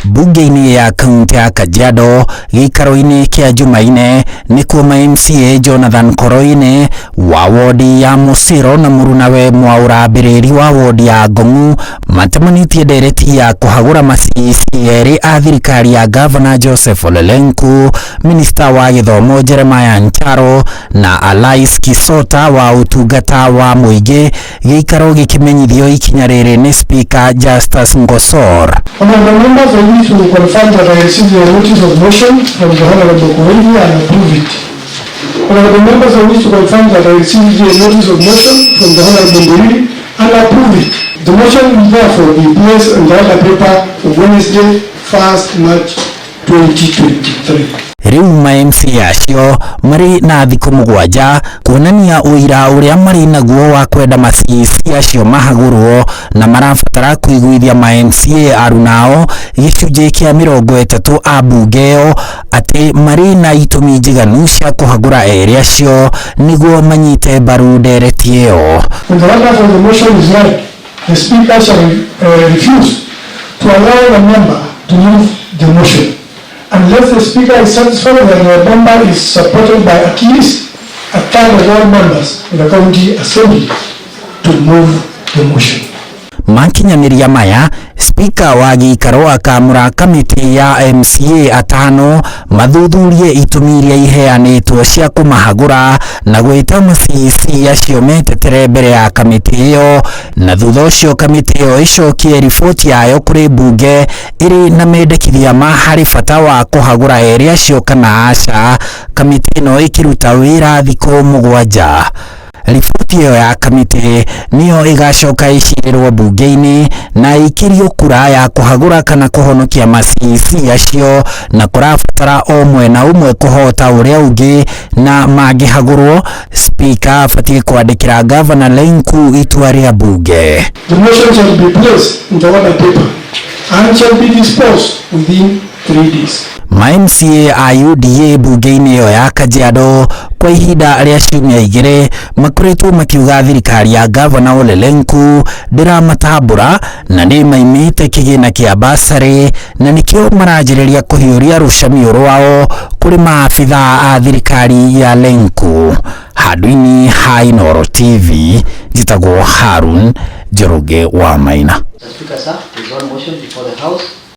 Bunge-inĩ ya kaunti ya Kajiado gĩikaro-inĩ kĩa Jumaine nĩkuo ma MCA Jonathan Koroine wa wodi ya Musiro na mũrunawe Mwaũra Mbĩrĩri wa wodi ya Ngong'u matemanĩtie ndereti ya kũhagũra ma CEC erĩ a thirikari ya Gavana Joseph Ole Lenku, minista wa gĩthomo Jeremiah Ncharo na Alais Kisota wa ũtungata wa mũingĩ, gĩikaro gĩkĩmenyithio ikinya rĩrĩ nĩ Speaker Justus Ngosor. Honorable members, I wish to confirm that I received a notice of motion from the Honorable Koigi and approve it. Honorable members, I wish to confirm that I received a notice of motion from the Honorable Ngoriri and approve it. The motion will therefore be placed on the order paper of Wednesday, 1st March 2023. Rĩu ma MCA acio marĩ na thikũ 7 kuonania ũira ũrĩa marĩ naguo wa kwenda ma CEC acio mahagũrwo, na marabatara kũiguithia ma MCA arunao gĩcunjĩ kĩa 30 a mbunge ĩyo atĩ marĩ na itũmi njiganu cia kũhagũra erĩ acio nĩguo manyite mbaru ndereti ĩyo. When the order for the motion is read, the Speaker shall refuse to allow the member to move the motion unless the Speaker is satisfied that the member is supported by at least a third of all members of the County Assembly to move the motion. Makinyanĩria maya, spika wa gĩikaro akamũra kamĩtĩ ya MCA atano mathuthurie itũmi iria iheanĩtwo cia kũmahagũra na gwĩta ma CEC acio metetere mbere ya kamĩtĩ ĩyo, na thutha ũcio kamĩtĩ ĩyo ĩcokie riboti yayo kũrĩ mbunge ĩrĩ na mendekithia ma harĩ bata wa kũhagũra erĩ acio kana aca. Kamĩtĩ ĩno ĩkĩruta wĩra thikũ 7. Riboti ĩyo ya kamĩtĩ nĩyo ĩgacoka ĩcirĩrwo mbunge-inĩ na ĩikĩrio kura ya kũhagũra kana kũhonokia ma CEC acio, na kũrabatara o mwena ũmwe kũhota ũrĩa ũngĩ, na mangĩhagũrwo, spika abatiĩ kwandĩkĩra Gavana Lenku itua rĩa mbunge. The motion shall be placed in the order paper and shall be disposed within 3 days. Ma MCA a UDA mbunge-inĩ ĩyo ya Kajiado kwa ihinda rĩa ciumia 2 makoretwo makiuga thirikari ya Gavana Ole Lenku ndĩramatambũra na nĩ maimĩte kĩgĩna kĩa basarĩ, na nĩkĩo maranjĩrĩria kũhiũria rũcamio rwao kũrĩ maabitha a thirikari ya Lenku. Handũ-inĩ ha Inooro TV, njĩtagwo Harun Njoroge wa Maina. Mr. Speaker, sir, there is one motion before the House.